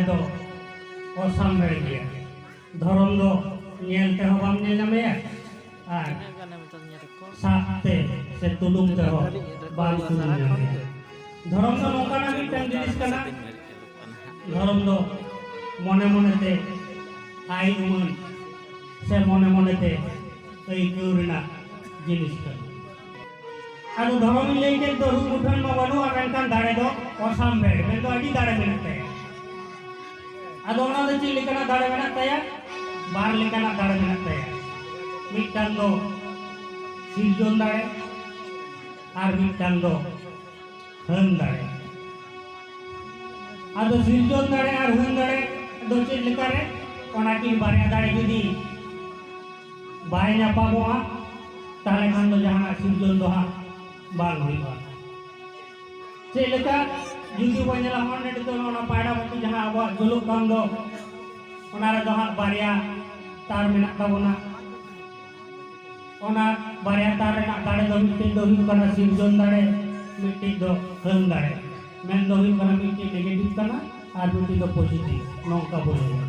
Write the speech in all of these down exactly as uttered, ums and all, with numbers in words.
ᱫᱚ ᱚᱥᱟᱢᱵᱷᱮᱲ ᱜᱮᱭᱟ᱾ ᱫᱷᱚᱨᱚᱢ ᱫᱚ ᱧᱮᱞ ᱛᱮᱦᱚᱸ ᱵᱟᱢ ᱧᱮᱞ ᱧᱟᱢᱮᱭᱟ ᱟᱨ ᱥᱟᱵ ᱛᱮ ᱥᱮ ᱛᱩᱞᱩᱢ ᱛᱮᱦᱚᱸ ᱵᱟᱢ ᱛᱩᱞᱩᱢ ᱧᱟᱢᱮᱭᱟ᱾ ᱫᱷᱚᱨᱚᱢ ᱫᱚ ᱱᱚᱝᱠᱟᱱᱟᱜ ᱢᱤᱫᱴᱟᱝ ᱡᱤᱱᱤᱥ ᱠᱟᱱᱟ, ᱫᱷᱚᱨᱚᱢ ᱫᱚ ᱢᱚᱱᱮ ᱢᱚᱱᱮᱛᱮ ᱟᱭ ᱩᱢᱟᱹᱱ ᱥᱮ ᱢᱚᱱᱮ ᱢᱚᱱᱮᱛᱮ ᱟᱹᱭᱠᱟᱹᱣ ᱨᱮᱱᱟᱜ ᱡᱤᱱᱤᱥ ᱠᱟᱱᱟ᱾ ᱟᱫᱚ ᱫᱷᱚᱨᱚᱢᱤᱧ ᱞᱟᱹᱭ ᱠᱮᱫ ᱫᱚ ᱨᱩᱯ ᱢᱩᱴᱷᱟᱹᱱ ᱢᱟ ᱵᱟᱹᱱᱩᱜᱼᱟ, ᱢᱮᱱᱠᱷᱟᱱ ᱫᱟᱲᱮ ᱫᱚ ᱚᱥᱟᱢᱵᱷᱮᱲ, ᱢᱮᱱᱫᱚ ᱟᱹᱰᱤ ᱫᱟᱲᱮ ᱢᱮᱱᱟᱜ ᱛᱟᱭᱟ᱾ ᱟᱫᱚ ᱚᱱᱟ ᱫᱚ ᱪᱮᱫ ᱞᱮᱠᱟᱱᱟᱜ ᱫᱟᱲᱮ ᱢᱮᱱᱟᱜ ᱛᱟᱭᱟ? ᱵᱟᱨ ᱞᱮᱠᱟᱱᱟᱜ ᱫᱟᱲᱮ ᱢᱮᱱᱟᱜ ᱛᱟᱭᱟ᱾ ᱢᱤᱫᱴᱟᱝ ᱫᱚ ᱥᱤᱨᱡᱚᱱ ᱫᱟᱲᱮ ᱟᱨ ᱢᱤᱫᱴᱟᱝ ᱫᱚ ᱦᱟᱹᱱ ᱫᱟᱲᱮ᱾ ᱟᱫᱚ ᱥᱤᱨᱡᱚᱱ ᱫᱟᱲᱮ ᱟᱨ ᱦᱟᱹᱱ ᱫᱟᱲᱮ ᱫᱚ ᱪᱮᱫ ᱞᱮᱠᱟᱨᱮ? ᱚᱱᱟ ᱠᱤᱱ ᱵᱟᱨᱭᱟ ᱫᱟᱲᱮ ᱡᱩᱫᱤ ᱵᱟᱭ ᱧᱟᱯᱟᱢᱚᱜᱼᱟ, ᱛᱟᱦᱚᱞᱮ ᱠᱷᱟᱱ ᱫᱚ ᱡᱟᱦᱟᱱᱟᱜ ᱥᱤᱨᱡᱚᱱ ᱫᱚ ᱦᱟᱸᱜ ᱵᱟᱝ ᱦᱩᱭᱩᱜᱼᱟ᱾ ᱪᱮᱫ ᱞᱮᱠᱟ? ᱡᱩᱫᱤ ᱵᱚᱱ ᱧᱮᱞᱟ, ᱦᱚᱸ ᱱᱤᱛᱚᱜ ᱫᱚ ᱚᱱᱟ ᱯᱟᱭᱲᱟ ᱵᱟᱹᱴᱤ ᱡᱟᱦᱟᱸ ᱟᱵᱚᱣᱟᱜ ᱡᱩᱞᱩᱜ ᱠᱟᱱ ᱫᱚ, ᱚᱱᱟ ᱨᱮᱫᱚ ᱦᱟᱸᱜ ᱵᱟᱨᱭᱟ ᱛᱟᱨ ᱢᱮᱱᱟᱜ ᱛᱟᱵᱚᱱᱟ᱾ ᱚᱱᱟ ᱵᱟᱨᱭᱟ ᱛᱟᱨ ᱨᱮᱱᱟᱜ ᱫᱟᱲᱮ ᱫᱚ ᱢᱤᱫᱴᱤᱡ ᱫᱚ ᱦᱩᱭᱩᱜ ᱠᱟᱱᱟ ᱥᱤᱨᱡᱚᱱ ᱫᱟᱲᱮ, ᱢᱤᱫᱴᱤᱡ ᱫᱚ ᱦᱟᱹᱱ ᱫᱟᱲᱮ᱾ ᱢᱮᱱ ᱫᱚ ᱦᱩᱭᱩᱜ ᱠᱟᱱᱟ ᱢᱤᱫᱴᱤᱡ ᱱᱮᱜᱮᱴᱤᱵᱷ ᱠᱟᱱᱟ ᱟᱨ ᱢᱤᱫᱴᱤᱡ ᱫᱚ ᱯᱚᱡᱤᱴᱤᱵᱷ, ᱱᱚᱝᱠᱟ ᱵᱚᱱ ᱞᱟᱹᱭᱟ᱾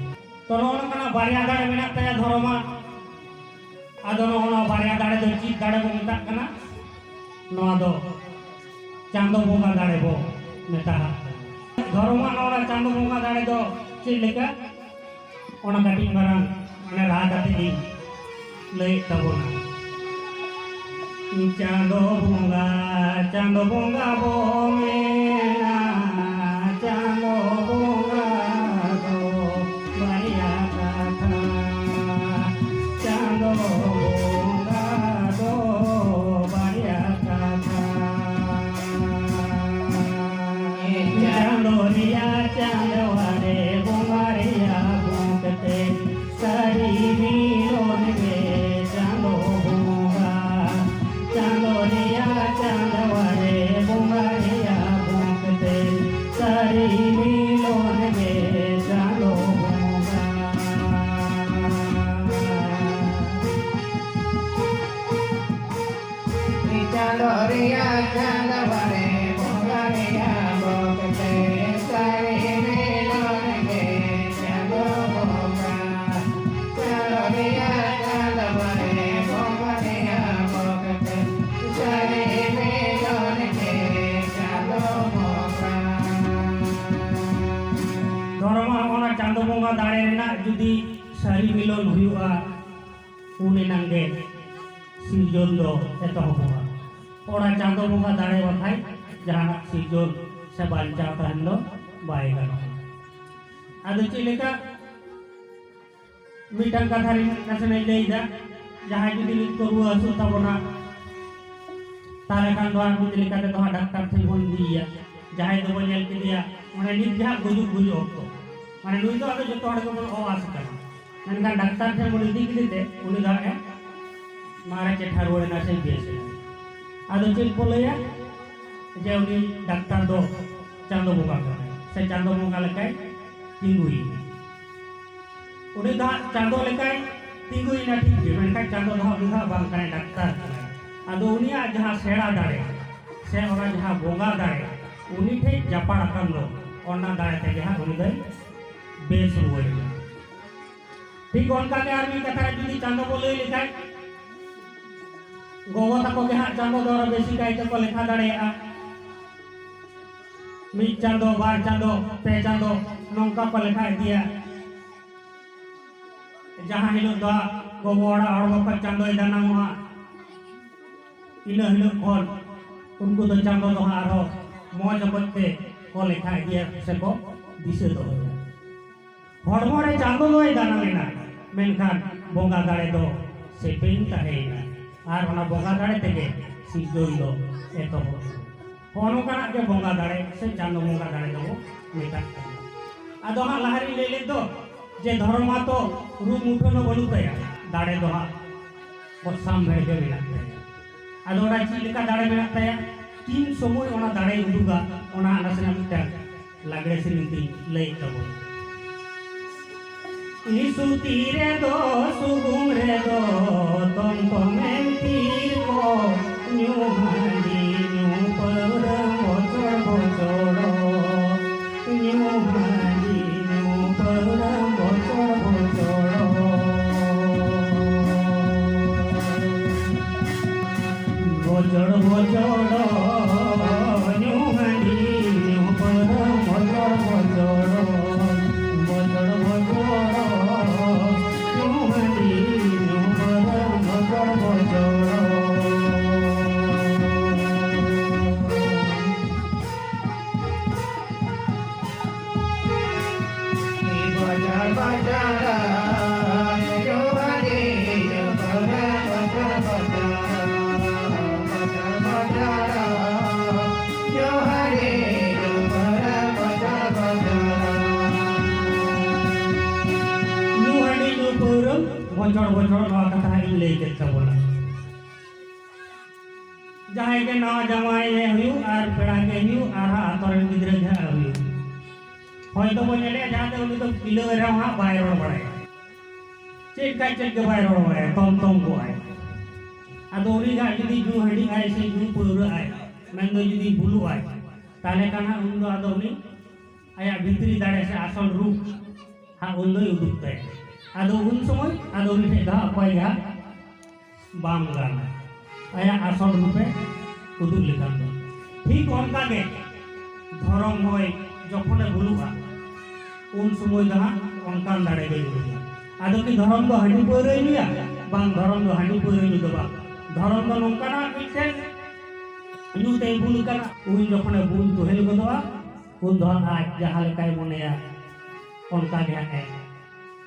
ᱛᱚ ᱱᱚᱜᱼᱚ ᱱᱚᱝᱠᱟᱱᱟᱜ ᱵᱟᱨᱭᱟ ᱫᱟᱲᱮ ᱢᱮᱱᱟᱜ ᱛᱟᱭᱟ ᱫᱷᱚᱨᱚᱢᱟᱜ᱾ ᱟᱫᱚ ᱱᱚᱜᱼᱚ ᱱᱚᱣᱟ ᱵᱟᱨᱭᱟ ᱫᱟᱲᱮ ᱫᱚ ᱪᱮᱫ ᱫᱟᱲᱮ ᱵᱚ ᱢᱮᱛᱟᱜ ᱠᱟᱱᱟ? ᱱᱚᱣᱟ ᱫᱚ ᱪᱟᱸᱫᱚ ᱵᱚᱸᱜᱟ ᱫᱟᱲᱮ ᱵᱚ ᱢᱮᱛᱟᱜ ᱠᱟᱱᱟ᱾ ᱫᱷᱚᱨᱚᱢᱟᱜ ᱱᱚᱣᱟ ᱪᱟᱸᱫᱚ ᱵᱚᱸᱜᱟ ᱫᱟᱲᱮ ᱫᱚ ᱪᱮᱫ ᱞᱮᱠᱟ? ᱚᱱᱟ ᱠᱟᱹᱴᱤᱡ ᱢᱟᱨᱟᱝ ᱢᱟᱱᱮ ᱨᱟᱦᱟ ᱠᱟᱛᱮ ᱤᱧ ᱞᱟᱹᱭᱮᱫ ᱛᱟᱵᱚᱱᱟ᱾ ᱪᱟᱸᱫᱚ ᱵᱚᱸᱜᱟ, ᱪᱟᱸᱫᱚ ᱵᱚᱸᱜᱟ ᱵᱚ ᱢᱮᱱᱟ, ᱪᱟᱸᱫᱚ ᱵᱚᱸᱜᱟ ᱫᱚ ᱵᱟᱨᱭᱟ ᱠᱟᱛᱷᱟ᱾ ᱪᱟᱸᱫᱚ ᱵᱚᱸᱜᱟ ᱫᱚ ᱵᱟᱨᱭᱟ ᱠᱟᱛᱷᱟ᱾ ᱪᱟᱸᱫᱚ ᱨᱮᱭᱟᱜ ᱪᱟᱸᱫᱣᱟ ᱨᱮ ᱵᱚᱸᱜᱟ ᱨᱮᱭᱟᱜ ᱵᱚᱸᱜ ᱛᱮ ᱥᱟᱹᱨᱤ ᱢᱤᱞᱚᱱ ᱜᱮ ᱪᱟᱸᱫᱚ ᱵᱚᱸᱜᱟ᱾ ᱪᱟᱸᱫᱚ ᱨᱮᱭᱟᱜ ᱪᱟᱸᱫᱣᱟ ᱨᱮ ᱵᱚᱸᱜᱟ ᱨᱮᱭᱟᱜ ᱵᱚᱸᱜ ᱛᱮ ᱥᱟᱹᱨᱤ ᱢᱤᱞᱚᱱ ᱜᱮ ᱪᱟᱸᱫᱚ ᱵᱚᱸᱜᱟ᱾ ᱪᱟᱸᱫᱚ ᱨᱮᱭᱟᱜ ᱪᱟᱸᱫᱣᱟ ᱨᱮ ᱵᱚᱸᱜᱟ ᱨᱮᱭᱟᱜ ᱵᱚᱸᱜ ᱛᱮ ᱥᱟᱹᱨᱤ ᱢᱤᱞᱚᱱ ᱡᱩᱫᱤ ᱥᱟᱹᱨᱤ ᱢᱤᱞᱚᱱ ᱦᱩᱭᱩᱜᱼᱟ, ᱩᱱ ᱮᱱᱟᱝ ᱜᱮ ᱥᱤᱨᱡᱚᱱ ᱫᱚ ᱮᱛᱚᱦᱚᱵᱚᱜᱼᱟ᱾ ᱚᱱᱟ ᱪᱟᱸᱫᱚ ᱵᱚᱸᱜᱟ ᱫᱟᱲᱮ ᱵᱟᱠᱷᱟᱡ ᱡᱟᱦᱟᱱᱟᱜ ᱥᱤᱨᱡᱚᱱ ᱥᱮ ᱵᱟᱧᱪᱟᱣ ᱛᱟᱦᱮᱱ ᱫᱚ ᱵᱟᱭ ᱜᱟᱱᱚᱜᱼᱟ᱾ ᱟᱫᱚ ᱪᱮᱫ ᱞᱮᱠᱟ? ᱢᱤᱫᱴᱟᱝ ᱠᱟᱛᱷᱟ ᱨᱤᱧ ᱱᱟᱥᱮᱱᱟᱜ ᱤᱧ ᱞᱟᱹᱭᱫᱟ᱾ ᱡᱟᱦᱟᱸᱭ ᱡᱩᱫᱤ ᱱᱤᱛ ᱠᱚ ᱨᱩᱣᱟᱹ ᱦᱟᱹᱥᱩᱜ ᱛᱟᱵᱚᱱᱟ, ᱛᱟᱦᱚᱞᱮ ᱠᱷᱟᱱ ᱫᱚ ᱦᱟᱸᱜ ᱢᱤᱫ ᱞᱮᱠᱟ ᱛᱮᱫᱚ ᱦᱟᱸᱜ ᱰᱟᱠᱛᱟᱨ ᱴᱷᱮᱱ ᱵᱚᱱ ᱤᱫᱤᱭᱮᱭᱟ᱾ ᱡᱟᱦᱟᱸᱭ ᱫᱚᱵᱚᱱ ᱧᱮᱞ ᱠᱮᱫᱮᱭᱟ, ᱢᱟᱱᱮ ᱱᱤᱛ ᱡᱟᱦᱟᱸ ᱜᱩᱡᱩᱜ ᱜᱩᱡᱩᱜ ᱚᱠᱛᱚ, ᱢᱟᱱᱮ ᱱᱩᱭ ᱫᱚ ᱟᱫᱚ ᱡᱚᱛᱚ ᱦᱚᱲ ᱜᱮᱵᱚᱱ ᱚᱣᱟᱥ ᱠᱟᱱᱟ, ᱢᱮᱱᱠᱷᱟᱱ ᱰᱟᱠᱛᱟᱨ ᱴᱷᱮᱱ ᱵᱚᱱ ᱤᱫᱤ ᱠᱮᱫᱮ ᱛᱮ ᱩᱱᱤ ᱫᱚ ᱦᱟᱸᱜ ᱮ ᱢᱟᱨᱮ ᱪᱮᱴᱷᱟ ᱨᱩᱣᱟᱹᱲ ᱮᱱᱟ ᱥᱮ ᱵᱮᱥ ᱮᱱᱟ᱾ ᱟᱫᱚ ᱪᱮᱫ ᱠᱚ ᱞᱟᱹᱭᱟ? ᱡᱮ ᱩᱱᱤ ᱰᱟᱠᱛᱟᱨ ᱫᱚ ᱪᱟᱸᱫᱚ ᱵᱚᱸᱜᱟ ᱠᱟᱱᱟᱭ, ᱥᱮ ᱪᱟᱸᱫᱚ ᱵᱚᱸᱜᱟ ᱞᱮᱠᱟᱭ ᱛᱤᱸᱜᱩᱭᱮᱱᱟ᱾ ᱩᱱᱤ ᱫᱚ ᱦᱟᱸᱜ ᱪᱟᱸᱫᱚ ᱞᱮᱠᱟᱭ ᱛᱤᱸᱜᱩᱭᱮᱱᱟ ᱴᱷᱤᱠ ᱜᱮ, ᱢᱮᱱᱠᱷᱟᱱ ᱪᱟᱸᱫᱚ ᱫᱚ ᱦᱟᱸᱜ ᱩᱱᱤ ᱫᱚ ᱦᱟᱸᱜ ᱵᱟᱝ ᱠᱟᱱᱟᱭ, ᱰᱟᱠᱛᱟᱨ ᱠᱟᱱᱟᱭ᱾ ᱟᱫᱚ ᱩᱱᱤᱭᱟᱜ ᱡᱟᱦᱟᱸ ᱥᱮᱬᱟ ᱫᱟᱲᱮ ᱥᱮ ᱚᱱᱟ ᱡᱟᱦᱟᱸ ᱵᱚᱸᱜᱟ ᱫᱟᱲᱮ ᱩᱱᱤ ᱴᱷᱮᱱ ᱡᱟᱯᱟᱲ ᱟᱠᱟᱱ ᱫᱚ, ᱚᱱᱟ ᱫᱟᱲᱮ ᱛᱮᱜᱮ ᱦᱟᱸᱜ ᱩᱱᱤ ᱫᱚᱭ ᱵᱮᱥ ᱨᱩᱣᱟᱹᱲᱮᱱᱟ᱾ ᱴᱷᱤᱠ ᱚᱱᱠᱟ ᱜᱮ ᱟᱨ ᱢᱤᱫ ᱠᱟᱛᱷᱟ ᱨᱮ ᱡᱩᱫᱤ ᱪᱟᱸᱫᱚ ᱵᱚ ᱞᱟᱹᱭ ᱞᱮᱠᱷᱟᱡ, ᱜᱚᱜᱚ ᱛᱟᱠᱚ ᱜᱮ ᱦᱟᱸᱜ ᱪᱟᱸᱫᱚ ᱫᱚ ᱟᱨᱚ ᱵᱮᱥᱤ ᱠᱟᱭ ᱛᱮᱠᱚ ᱞᱮᱠᱷᱟ ᱫᱟᱲᱮᱭᱟᱜᱼᱟ᱾ ᱢᱤᱫ ᱪᱟᱸᱫᱚ, ᱵᱟᱨ ᱪᱟᱸᱫᱚ, ᱯᱮ ᱪᱟᱸᱫᱚ, ᱱᱚᱝᱠᱟ ᱠᱚ ᱞᱮᱠᱷᱟ ᱤᱫᱤᱭᱟ᱾ ᱡᱟᱦᱟᱸ ᱦᱤᱞᱳᱜ ᱫᱚ ᱦᱟᱸᱜ ᱜᱚᱜᱚ ᱚᱲᱟᱜ ᱦᱚᱲ ᱠᱚ ᱪᱟᱸᱫᱚᱭ ᱫᱟᱱᱟᱝᱚᱜᱼᱟ, ᱤᱱᱟᱹ ᱦᱤᱞᱳᱜ ᱠᱷᱚᱱ ᱩᱱᱠᱩ ᱫᱚ ᱪᱟᱸᱫᱚ ᱫᱚ ᱦᱟᱸᱜ ᱟᱨᱦᱚᱸ ᱢᱚᱡᱽ ᱚᱠᱚᱡ ᱛᱮ ᱠᱚ ᱞᱮᱠᱷᱟ ᱤᱫᱤᱭᱟ ᱥᱮᱠᱚ ᱫᱤᱥᱟᱹ ᱫᱚᱦᱚᱭᱟ᱾ ᱦᱚᱲᱢᱚ ᱨᱮ ᱪᱟᱸᱫᱚ ᱫᱚᱭ ᱫᱟᱱᱟᱝ ᱮᱱᱟ, ᱢᱮᱱᱠᱷᱟᱱ ᱵᱚᱸᱜᱟ ᱫᱟᱲᱮ ᱫᱚ ᱥᱮᱯᱮᱧ ᱛᱟᱦᱮᱸᱭᱮᱱᱟ᱾ ᱟᱨ ᱚᱱᱟ ᱵᱚᱸᱜᱟ ᱫᱟᱲᱮ ᱛᱮᱜᱮ ᱥᱤᱨᱡᱚᱱ ᱫᱚ ᱮᱛᱚᱦᱚᱵ ᱮᱱᱟ᱾ ᱦᱚᱸᱜᱼᱚ ᱱᱚᱝᱠᱟᱱᱟᱜ ᱜᱮ ᱵᱚᱸᱜᱟ ᱫᱟᱲᱮ ᱥᱮ ᱪᱟᱸᱫᱚ ᱵᱚᱸᱜᱟ ᱫᱟᱲᱮ ᱫᱚᱵᱚ ᱢᱮᱛᱟᱜ ᱠᱟᱱᱟ᱾ ᱟᱫᱚ ᱦᱟᱸᱜ ᱞᱟᱦᱟ ᱨᱤᱧ ᱞᱟᱹᱭ ᱞᱮᱫ ᱫᱚ ᱡᱮ ᱫᱷᱚᱨᱚᱢ ᱢᱟᱛᱚ ᱨᱩᱯ ᱢᱩᱴᱷᱟᱹᱱ ᱦᱚᱸ ᱵᱟᱹᱱᱩᱜ ᱛᱟᱭᱟ, ᱫᱟᱲᱮ ᱫᱚ ᱦᱟᱸᱜ ᱜᱚᱥᱟᱢ ᱵᱷᱮᱲ ᱜᱮ ᱢᱮᱱᱟᱜ ᱛᱟᱭᱟ᱾ ᱟᱫᱚ ᱚᱱᱟ ᱪᱮᱫ ᱞᱮᱠᱟ ᱫᱟᱲᱮ ᱢᱮᱱᱟᱜ ᱛᱟᱭᱟ, ᱛᱤᱱ ᱥᱚᱢᱚᱭ ᱚᱱᱟ ᱫᱟᱲᱮᱭ ᱩᱫᱩᱜᱟ, ᱚᱱᱟ ᱱᱟᱥᱮᱱᱟᱜ ᱢᱤᱫᱴᱟᱝ ᱞᱟᱜᱽᱲᱮ ᱥᱮᱨᱮᱧ ᱛᱤᱧ ᱞᱟᱹᱭᱮᱫ ᱛᱟᱵᱚᱱᱟ᱾ ᱤᱥᱩᱛᱤ ᱨᱮᱫᱚ ᱥᱩᱜᱩᱢ ᱨᱮᱫᱚ ᱛᱚᱢ ᱛᱚᱢᱮᱢ ᱛᱤᱨ ᱠᱚ, ᱧᱩ ᱦᱟᱺᱰᱤ ᱧᱩ ᱯᱟᱹᱣᱨᱟᱹ ᱵᱚᱪᱚᱲ ᱵᱚᱪᱚᱲ, ᱧᱩ ᱦᱟᱺᱰᱤ ᱧᱩ ᱯᱟᱹᱣᱨᱟᱹ ᱵᱚᱪᱚᱲ ᱵᱚᱪᱚᱲ᱾ ᱵᱚᱪᱚᱲ ᱵᱚᱪᱚᱲ ᱧᱩ ᱦᱟᱺᱰᱤ ᱧᱩ ᱯᱟᱹᱣᱨᱟᱹ ᱵᱚᱪᱚᱲ ᱵᱚᱪᱚᱲ, ᱵᱚᱪᱚᱲ ᱵᱚᱪᱚᱲ ᱧᱩ ᱦᱟᱺᱰᱤ ᱧᱩ ᱯᱟᱹᱣᱨᱟᱹ ᱵᱚᱪᱷᱚᱨ ᱵᱚᱪᱷᱚᱨ ᱱᱚᱣᱟ ᱠᱟᱛᱷᱟ ᱤᱧ ᱞᱟᱹᱭ ᱠᱮᱫ ᱛᱟᱵᱚᱱᱟ᱾ ᱡᱟᱦᱟᱸᱭ ᱜᱮ ᱱᱟᱣᱟ ᱡᱟᱶᱟᱭ ᱮ ᱦᱩᱭᱩᱜ ᱟᱨ ᱯᱮᱲᱟ ᱜᱮ ᱦᱩᱭᱩᱜ ᱟᱨ ᱦᱟᱸᱜ ᱟᱛᱳ ᱨᱮᱱ ᱜᱤᱫᱽᱨᱟᱹ ᱜᱮ ᱦᱟᱸᱜ ᱦᱩᱭᱩᱜ, ᱦᱚᱭᱛᱳ ᱵᱚᱱ ᱧᱮᱞᱮᱭᱟ ᱡᱟᱦᱟᱸ ᱫᱚ ᱩᱱᱤ ᱫᱚ ᱯᱤᱞᱟᱹᱣ ᱨᱮᱦᱚᱸ ᱦᱟᱸᱜ ᱵᱟᱭ ᱨᱚᱲ ᱵᱟᱲᱟᱭᱟ, ᱪᱮᱫ ᱠᱷᱟᱡ ᱪᱮᱫ ᱜᱮ ᱵᱟᱭ ᱨᱚᱲ ᱵᱟᱲᱟᱭᱟ, ᱛᱚᱢ ᱛᱚᱢ ᱠᱚᱜᱼᱟᱭ᱾ ᱟᱫᱚ ᱩᱱᱤ ᱜᱮ ᱦᱟᱸᱜ ᱡᱩᱫᱤ ᱧᱩ ᱦᱟᱺᱰᱤ ᱟᱭ ᱥᱮ ᱧᱩ ᱯᱟᱹᱣᱨᱟᱹ ᱟᱭ, ᱢᱮᱱᱫᱚ ᱡᱩᱫᱤ ᱵᱩᱞᱩᱜ ᱟᱭ, ᱛᱟᱦᱞᱮ ᱠᱷᱟᱱ ᱦᱟᱸᱜ ᱩᱱ ᱫᱚ ᱟᱫᱚ ᱩᱱᱤ ᱟᱭᱟᱜ ᱵᱷᱤᱛᱨᱤ ᱫᱟᱲᱮ ᱥᱮ ᱟᱥᱚᱞ ᱨᱩᱯ ᱦᱟᱸᱜ ᱩᱱ ᱫᱚᱭ ᱩᱫᱩᱜ ᱛᱟᱭᱟ᱾ ᱟᱫᱚ ᱩᱱ ᱥᱚᱢᱚᱭ ᱟᱫᱚ ᱩᱱᱤ ᱴᱷᱮᱡ ᱫᱚ ᱦᱟᱸᱜ ᱚᱠᱚᱭ ᱜᱮ ᱦᱟᱸᱜ ᱵᱟᱢ ᱜᱟᱱᱟ ᱟᱭᱟᱜ ᱟᱥᱚᱞ ᱨᱩᱯᱮ ᱩᱫᱩᱜ ᱞᱮᱠᱷᱟᱱ ᱫᱚ᱾ ᱴᱷᱤᱠ ᱚᱱᱠᱟ ᱜᱮ ᱫᱷᱚᱨᱚᱢ ᱦᱚᱸᱭ ᱡᱚᱠᱷᱚᱱᱮ ᱵᱩᱞᱩᱜᱼᱟ, ᱩᱱ ᱥᱚᱢᱚᱭ ᱫᱚ ᱦᱟᱸᱜ ᱚᱱᱠᱟᱱ ᱫᱟᱲᱮ ᱜᱮᱭ ᱩᱫᱩᱜᱟ᱾ ᱟᱫᱚ ᱠᱤ ᱫᱷᱚᱨᱚᱢ ᱫᱚ ᱦᱟᱺᱰᱤ ᱯᱟᱹᱣᱨᱟᱹᱭ ᱧᱩᱭᱟ? ᱵᱟᱝ, ᱫᱷᱚᱨᱚᱢ ᱫᱚ ᱦᱟᱺᱰᱤ ᱯᱟᱹᱣᱨᱟᱹ ᱧᱩ ᱫᱚ ᱵᱟᱝ᱾ ᱫᱷᱚᱨᱚᱢ ᱫᱚ ᱱᱚᱝᱠᱟᱱᱟᱜ ᱢᱤᱫᱴᱮᱱ ᱧᱩ ᱛᱮᱭ ᱵᱩᱞ ᱠᱟᱱᱟ, ᱩᱱ ᱡᱚᱠᱷᱚᱱᱮ ᱵᱩᱞ ᱛᱩᱦᱮᱞ ᱜᱚᱫᱚᱜᱼᱟ, ᱩᱱ ᱫᱚ ᱦᱟᱸᱜ ᱟᱡ ᱡᱟᱦᱟᱸ ᱞᱮᱠᱟᱭ ᱢᱚᱱᱮᱭᱟ ᱚᱱᱠᱟ ᱜᱮ ᱦᱟᱸᱜ ᱮ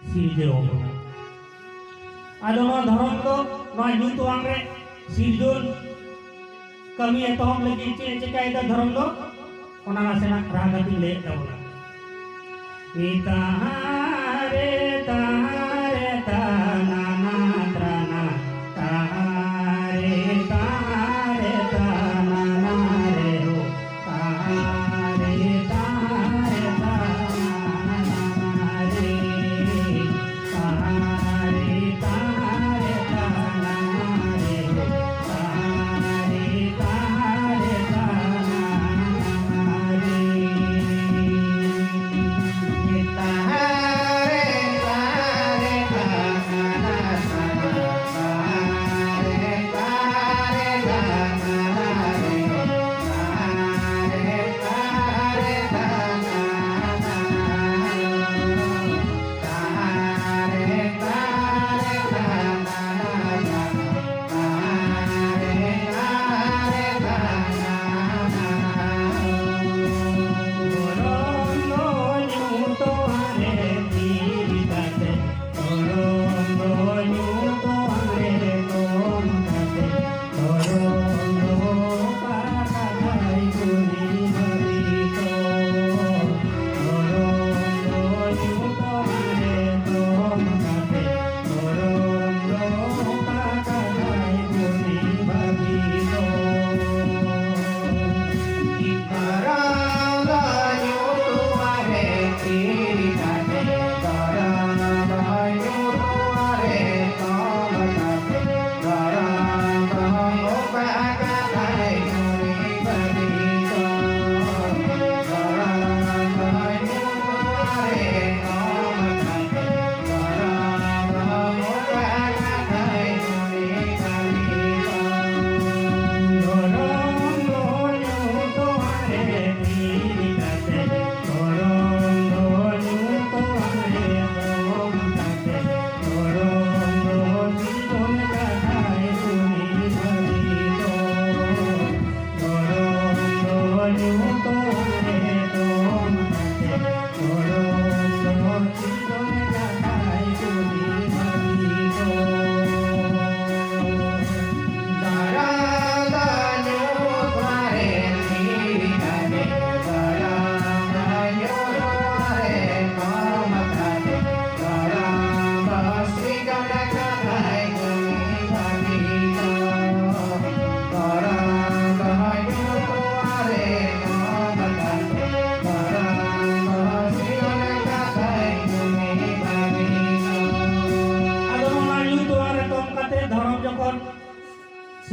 ᱥᱤᱨᱡᱟᱹᱣ ᱟᱵᱚᱱᱟ᱾ ᱟᱫᱚ ᱱᱚᱣᱟ ᱫᱷᱚᱨᱚᱢ ᱫᱚ ᱱᱚᱣᱟ ᱧᱩᱛ ᱵᱟᱝ ᱨᱮ ᱥᱤᱨᱡᱚᱱ ᱠᱟᱹᱢᱤ ᱮᱛᱚᱦᱚᱵ ᱞᱟᱹᱜᱤᱫ ᱪᱮᱫ ᱮ ᱪᱮᱠᱟᱭᱮᱫᱟ ᱫᱷᱚᱨᱚᱢ ᱫᱚ? ᱚᱱᱟ ᱱᱟᱥᱮᱱᱟᱜ ᱨᱟᱦᱟ ᱠᱟᱛᱮᱧ ᱞᱟᱹᱭᱮᱫ ᱛᱟᱵᱚᱱᱟ᱾ ᱤᱛᱟᱦᱟᱨᱮ ᱛᱟᱦᱟᱨᱮ ᱛᱟᱱᱟᱱᱟ ᱛᱨᱟᱱᱟ ᱛᱟᱦᱟᱨᱮ ᱛᱟᱦᱟᱨᱮ ᱛᱟᱱᱟᱱᱟ ᱨᱮ ᱦᱳ ᱛᱟᱦᱟᱨᱮ ᱛᱟᱦᱟᱨᱮ ᱛᱟᱱᱟᱱᱟ ᱨᱮ ᱛᱟᱦᱟᱨᱮ ᱛᱟᱦᱟᱨᱮ ᱛᱟᱱᱟᱱᱟ ᱨᱮ ᱦᱳ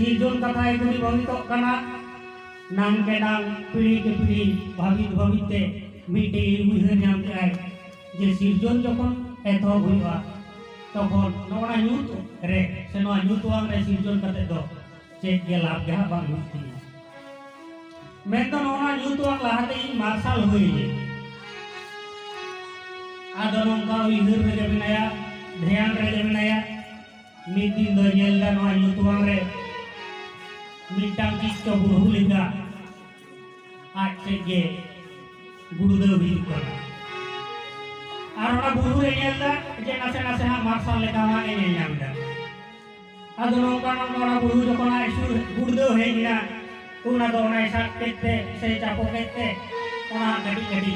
ᱥᱤᱨᱡᱚᱱ ᱠᱟᱛᱷᱟᱭ ᱜᱩᱱᱤ ᱵᱷᱟᱵᱤᱛᱚᱜ ᱠᱟᱱᱟ᱾ ᱱᱟᱝ ᱠᱮ ᱱᱟᱝ, ᱯᱤᱲᱦᱤ ᱠᱮ ᱯᱤᱲᱦᱤ ᱵᱷᱟᱵᱤᱛ ᱵᱷᱟᱵᱤᱛ ᱛᱮ ᱢᱤᱫᱴᱤᱡ ᱩᱭᱦᱟᱹᱨ ᱧᱟᱢ ᱠᱮᱫᱟᱭ ᱡᱮ ᱥᱤᱨᱡᱚᱱ ᱡᱚᱠᱷᱚᱱ ᱮᱛᱚᱦᱚᱵ ᱦᱩᱭᱩᱜᱼᱟ, ᱛᱚᱠᱷᱚᱱ ᱱᱚᱜᱼᱚ ᱱᱟ ᱧᱩᱛ ᱨᱮ ᱥᱮ ᱱᱚᱣᱟ ᱧᱩᱛ ᱣᱟᱝ ᱨᱮ ᱥᱤᱨᱡᱚᱱ ᱠᱟᱛᱮ ᱫᱚ ᱪᱮᱫ ᱜᱮ ᱞᱟᱵᱷ ᱜᱮ ᱦᱟᱸᱜ ᱵᱟᱝ ᱦᱩᱭᱩᱜ ᱛᱤᱧᱟ᱾ ᱢᱮᱱᱫᱚ ᱱᱚᱜᱼᱚ ᱱᱟ ᱧᱩᱛ ᱣᱟᱝ ᱞᱟᱦᱟᱛᱮ ᱤᱧ ᱢᱟᱨᱥᱟᱞ ᱦᱩᱭ ᱞᱮᱱ᱾ ᱟᱫᱚ ᱱᱚᱝᱠᱟ ᱩᱭᱦᱟᱹᱨ ᱨᱮᱜᱮ ᱢᱮᱱᱟᱭᱟ, ᱫᱷᱮᱭᱟᱱ ᱨᱮᱜᱮ ᱢᱮᱱᱟᱭᱟ᱾ ᱢᱤᱫ ᱫᱤᱱ ᱫᱚ ᱧᱮᱞ ᱫᱟ ᱱᱚᱣᱟ ᱧᱩᱛ ᱣᱟᱝ ᱨᱮ ᱢᱤᱫᱴᱟᱝ ᱪᱤᱛᱛᱚ ᱵᱩᱲᱦᱩ ᱞᱮᱠᱟ ᱟᱡ ᱴᱷᱮᱡ ᱜᱮ ᱜᱩᱲᱫᱟᱹᱣ ᱦᱤᱡᱩᱜ ᱠᱟᱱᱟ᱾ ᱟᱨ ᱚᱱᱟ ᱵᱩᱲᱦᱩ ᱨᱮ ᱧᱮᱞ ᱫᱟ ᱡᱮ ᱱᱟᱥᱮ ᱱᱟᱥᱮ ᱦᱟᱸᱜ ᱢᱟᱨᱥᱟᱞ ᱞᱮᱠᱟ ᱦᱟᱸᱜ ᱮ ᱧᱮᱞ ᱧᱟᱢ ᱫᱟ᱾ ᱟᱫᱚ ᱱᱚᱝᱠᱟ ᱱᱚᱝᱠᱟ ᱚᱱᱟ ᱵᱩᱲᱦᱩ ᱡᱚᱠᱷᱚᱱ ᱟᱡ ᱥᱩᱨ ᱜᱩᱲᱫᱟᱹᱣ ᱦᱮᱡ ᱮᱱᱟ, ᱚᱱᱟ ᱫᱚ ᱚᱱᱟᱭ ᱥᱟᱵ ᱠᱮᱫ ᱛᱮ ᱥᱮ ᱪᱟᱯᱚ ᱠᱮᱫ ᱛᱮ ᱚᱱᱟ ᱠᱟᱹᱴᱤᱡ ᱠᱟᱹᱴᱤᱡ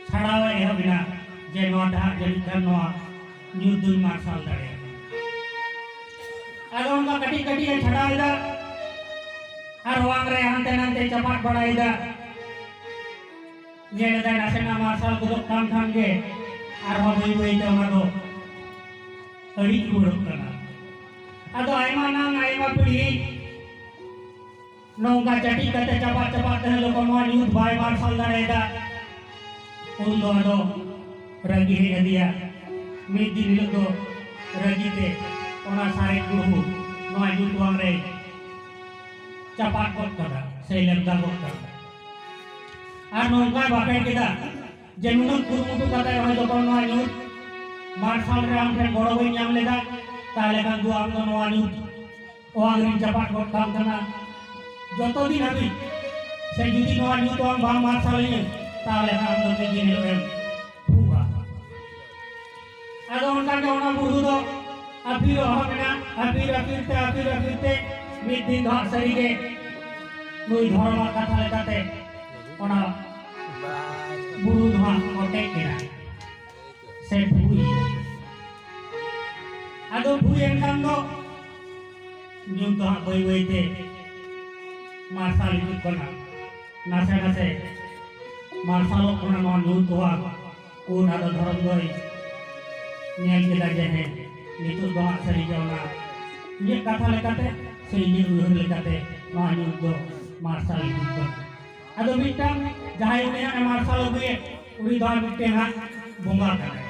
ᱪᱷᱟᱲᱟᱣ ᱮ ᱮᱦᱚᱵ ᱮᱱᱟ ᱡᱮ ᱱᱚᱣᱟ ᱛᱮ ᱦᱟᱸᱜ ᱡᱟᱹᱱᱤᱡ ᱠᱷᱟᱱ ᱱᱚᱣᱟ ᱧᱩᱛ ᱫᱩᱧ ᱢᱟᱨᱥᱟᱞ ᱫᱟᱲᱮᱭᱟᱜᱼᱟ᱾ ᱟᱫᱚ ᱚᱱᱠᱟ ᱠᱟᱹᱴᱤᱡ ᱠᱟᱹᱴᱤᱡ ᱮ ᱪᱷᱟᱲᱟᱣ ᱮᱫᱟ ᱟᱨ ᱣᱟᱝ ᱨᱮ ᱦᱟᱱᱛᱮ ᱱᱟᱱᱛᱮ ᱪᱟᱯᱟᱫ ᱵᱟᱲᱟᱭᱮᱫᱟ᱾ ᱧᱮᱞ ᱮᱫᱟᱭ ᱱᱟᱥᱮᱱᱟᱜ ᱢᱟᱨᱥᱟᱞ ᱜᱚᱫᱚᱜ ᱠᱟᱱ ᱠᱷᱟᱱ ᱜᱮ ᱟᱨᱦᱚᱸ ᱵᱟᱹᱭ ᱵᱟᱹᱭ ᱛᱮ ᱚᱱᱟ ᱫᱚ ᱟᱹᱲᱤᱡ ᱨᱩᱣᱟᱹᱲᱚᱜ ᱠᱟᱱᱟ᱾ ᱟᱫᱚ ᱟᱭᱢᱟ ᱱᱟᱝ ᱟᱭᱢᱟ ᱯᱤᱲᱦᱤ ᱱᱚᱝᱠᱟ ᱪᱟᱹᱴᱤᱡ ᱠᱟᱛᱮ ᱪᱟᱯᱟᱫ ᱪᱟᱯᱟᱫ ᱛᱮᱦᱚᱸ ᱡᱚᱠᱷᱚᱱ ᱱᱚᱣᱟ ᱧᱩᱛ ᱵᱟᱭ ᱢᱟᱨᱥᱟᱞ ᱫᱟᱲᱮᱭᱟᱫᱟ, ᱩᱱ ᱫᱚ ᱟᱫᱚ ᱨᱟᱹᱜᱤ ᱦᱮᱡ ᱟᱫᱮᱭᱟ᱾ ᱢᱤᱫ ᱫᱤᱱ ᱦᱤᱞᱳᱜ ᱫᱚ ᱨᱟᱹᱜᱤ ᱛᱮ ᱚᱱᱟ ᱥᱟᱨᱮᱡ ᱵᱩᱲᱦᱩ ᱱᱚᱣᱟ ᱧᱩᱛ ᱣᱟᱝ ᱨᱮ ᱪᱟᱯᱟᱫ ᱜᱚᱫ ᱠᱟᱫᱟ ᱥᱮ ᱞᱮᱵᱫᱟ ᱜᱚᱫ ᱠᱟᱫᱟ᱾ ᱟᱨ ᱱᱚᱝᱠᱟᱭ ᱵᱟᱯᱮ ᱠᱮᱫᱟ ᱡᱮ ᱱᱩᱱᱟᱹᱜ ᱠᱩᱨᱩᱢᱩᱴᱩ ᱠᱟᱛᱮ ᱨᱮᱦᱚᱸ ᱡᱚᱠᱷᱚᱱ ᱱᱚᱣᱟ ᱧᱩᱛ ᱢᱟᱨᱥᱟᱞ ᱨᱮ ᱟᱢ ᱴᱷᱮᱱ ᱜᱚᱲᱚ ᱵᱟᱹᱧ ᱧᱟᱢ ᱞᱮᱫᱟ, ᱛᱟᱦᱞᱮ ᱠᱷᱟᱱ ᱫᱚ ᱟᱢ ᱫᱚ ᱱᱚᱣᱟ ᱧᱩᱛ ᱚᱣᱟᱝ ᱨᱤᱧ ᱪᱟᱯᱟᱫ ᱜᱚᱫ ᱠᱟᱢ ᱠᱟᱱᱟ᱾ ᱡᱚᱛᱚ ᱫᱤᱱ ᱦᱟᱹᱵᱤᱡ ᱥᱮ ᱡᱩᱫᱤ ᱱᱚᱣᱟ ᱧᱩᱛ ᱚᱣᱟᱝ ᱵᱟᱢ ᱢᱟᱨᱥᱟᱞ ᱤᱧᱟᱹ, ᱛᱟᱦᱞᱮ ᱠᱷᱟᱱ ᱟᱢ ᱫᱚ ᱢᱤᱫ ᱫᱤᱱ ᱦᱤᱞᱳᱜ ᱮᱢ ᱯᱷᱩᱜᱼᱟ᱾ ᱟᱫᱚ ᱚᱱᱠᱟ ᱜᱮ ᱚᱱᱟ ᱵᱩᱲᱦᱩ ᱫᱚ ᱟᱹᱯᱤᱨ ᱚᱦᱚ ᱢᱮᱱᱟ, ᱟᱹᱯᱤᱨ ᱟᱹᱯᱤᱨ ᱛᱮ, ᱟᱹᱯᱤᱨ ᱟᱹᱯᱤᱨ ᱛᱮ ᱢᱤᱫ ᱫᱤᱱ ᱫᱚ ᱦᱟᱸᱜ ᱥᱟᱹᱨᱤ ᱜᱮ ᱱᱩᱭ ᱫᱷᱚᱨᱚᱢᱟᱜ ᱠᱟᱛᱷᱟ ᱞᱮᱠᱟᱛᱮ ᱚᱱᱟ ᱵᱩᱲᱦᱩ ᱫᱚ ᱦᱟᱸᱜ ᱚᱴᱮᱡ ᱮᱱᱟ ᱥᱮ ᱵᱷᱩᱭ ᱮᱱᱟ᱾ ᱟᱫᱚ ᱵᱷᱩᱭ ᱮᱱ ᱠᱷᱟᱱ ᱫᱚ ᱧᱩᱛ ᱫᱚ ᱦᱟᱸᱜ ᱵᱟᱹᱭ ᱵᱟᱹᱭ ᱛᱮ ᱢᱟᱨᱥᱟᱞ ᱦᱤᱡᱩᱜ ᱠᱟᱱᱟ᱾ ᱱᱟᱥᱮ ᱱᱟᱥᱮ ᱢᱟᱨᱥᱟᱞᱚᱜ ᱠᱟᱱᱟ ᱱᱚᱣᱟ ᱧᱩᱛ ᱚᱣᱟᱝ᱾ ᱩᱱ ᱟᱫᱚ ᱫᱷᱚᱨᱚᱢ ᱫᱚᱭ ᱧᱮᱞ ᱠᱮᱫᱟ ᱡᱮ ᱦᱮᱸ, ᱱᱤᱛᱚᱜ ᱫᱚ ᱦᱟᱸᱜ ᱥᱟᱹᱨᱤ ᱜᱮ ᱚᱱᱟ ᱤᱧᱟᱹᱜ ᱠᱟᱛᱷᱟ ᱞᱮᱠᱟᱛᱮ ᱥᱮ ᱤᱧᱟᱹᱜ ᱩᱭᱦᱟᱹᱨ ᱞᱮᱠᱟᱛᱮ ᱱᱚᱣᱟ ᱧᱩᱛ ᱫᱚ ᱢᱟᱨᱥᱟᱞ ᱧᱩᱛ ᱫᱚ᱾ ᱟᱫᱚ ᱢᱤᱫᱴᱟᱝ ᱡᱟᱦᱟᱸᱭ ᱩᱱᱤ ᱦᱟᱸᱜ ᱮ ᱢᱟᱨᱥᱟᱞ ᱟᱹᱜᱩᱭᱮᱫ, ᱩᱱᱤ ᱫᱚ ᱦᱟᱸᱜ ᱢᱤᱫᱴᱮᱱ ᱦᱟᱸᱜ ᱵᱚᱸᱜᱟ ᱠᱟᱱᱟᱭ᱾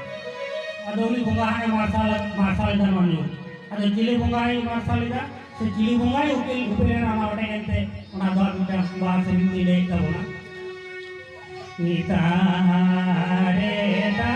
ᱟᱫᱚ ᱩᱱᱤ ᱵᱚᱸᱜᱟ ᱦᱟᱸᱜ ᱮ ᱢᱟᱨᱥᱟᱞ, ᱢᱟᱨᱥᱟᱞ ᱮᱫᱟ ᱱᱚᱣᱟ ᱧᱩᱛ᱾ ᱟᱫᱚ ᱪᱤᱞᱤ ᱵᱚᱸᱜᱟᱭ ᱢᱟᱨᱥᱟᱞ ᱮᱫᱟ ᱥᱮ ᱪᱤᱞᱤ ᱵᱚᱸᱜᱟᱭ ᱩᱯᱮᱞ, ᱩᱯᱮᱞ ᱮᱱᱟ, ᱚᱱᱟ ᱢᱤᱫᱴᱮᱱ ᱮᱱᱛᱮ ᱚᱱᱟ ᱫᱚ ᱦᱟᱸᱜ ᱢᱤᱫᱴᱟᱝ ᱵᱟᱦᱟ ᱥᱮᱨᱮᱧ ᱛᱮ ᱞᱟᱹᱭᱮᱫ ᱛᱟᱵᱚᱱᱟ᱾ ᱱᱤᱛᱟᱨᱮ ᱫᱟ